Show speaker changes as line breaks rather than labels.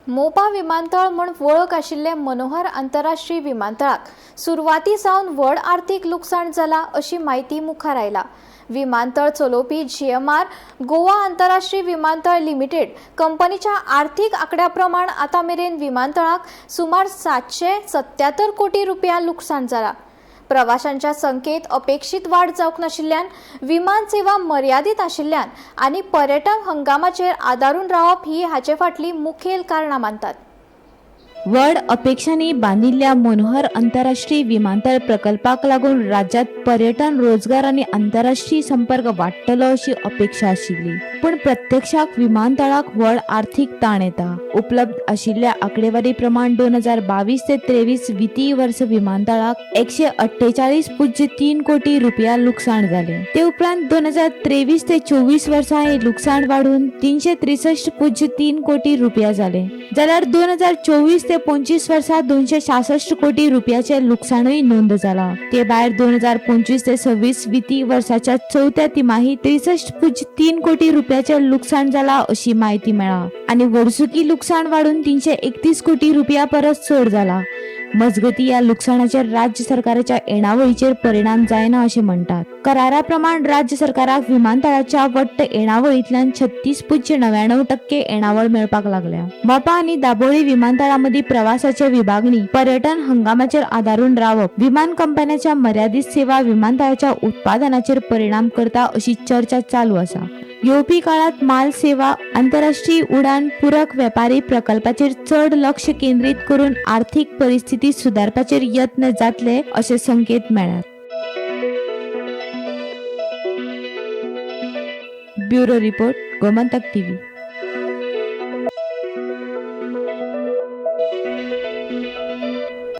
मोपा विमानतळ म्हूण वळख आशिल्ले मनोहर आंतरराष्ट्रीय विमानतळाक सुरवाती सावन व्हड आर्थीक लुकसाण जाला अशी म्हायती मुखार आयला. विमानतळ चलोवपी जीएमआर गोवा आंतरराष्ट्रीय विमानतळ लिमिटेड कंपनीच्या आर्थीक आंकड्या प्रमाण आतां मेरेन विमानतळाक सुमार 777 कोटी रुपया लुकसाण जाला. प्रवाशांच्या संख्येत अपेक्षीत वाड जावंक नाशिल्ल्यान, विमान सेवा मर्यादीत आशिल्ल्यान आनी पर्यटन हंगामाचेर आदारून रावप ही हाचे फाटली मुखेल कारणां मानतात.
व्हड अपेक्षांनी बांदिल्ल्या मनोहर आंतरराष्ट्रीय विमानतळ प्रकल्पाक लागून राज्यांत पर्यटन, रोजगार आनी आंतरराष्ट्रीय संपर्क वाडटलो अशी अपेक्षा आशिल्ली, पूण प्रत्यक्षाक विमानतळाक व्हड आर्थीक ताण येता. उपलब्ध आशिल्ल्या आंकडेवारी प्रमाण 2022 ते 23 वित्तीय वर्स विमानतळाक 148.3 कोटी रुपया लुकसाण जालें. ते उपरांत 2023 ते 24 वर्सा हे लुकसाण वाडून 363.3 कोटी रुपया जालें, जाल्यार 2024 ते 25 वर्सा 266 कोटी रुपयाचे लुकसाणूय नोंद जाला. ते भायर 2025 ते 26 वित्तीय वर्साच्या चवथ्या तिमाहीत 63.3 कोटी रुपयाचे लुकसाण जाला अशी म्हायती मेळ्ळा आनी वर्सुकी लुकसाण वाडून 331 कोटी रुपया परस चड जाला. मजगती, ह्या लुकसाणाचेर राज्य सरकाराच्या येणावळीचेर परिणाम जायना अशें म्हणटात. करारा प्रमाण राज्य सरकाराक विमानतळाच्या वट्ट येणावळींतल्यान 36.99% येणावळ मेळपाक लागल्या. मोपा आनी दाबोळी विमानतळा मदीं प्रवासाचे विभागणी, पर्यटन हंगामाचेर आदारून रावप, विमान कंपन्याच्या मर्यादीत सेवा विमानतळाच्या उत्पादनाचेर परिणाम करता अशी चर्चा चालू आसा. येवपी काळात माल सेवा, आंतरराष्ट्रीय उडान, पूरक वेपारी प्रकल्पाचेर चड लक्ष केंद्रीत करून आर्थीक परिस्थिती सुदारपाचेर यत्न जातले अशे संकेत मेळ्ळ्यात. Bureau report, Gomantak TV.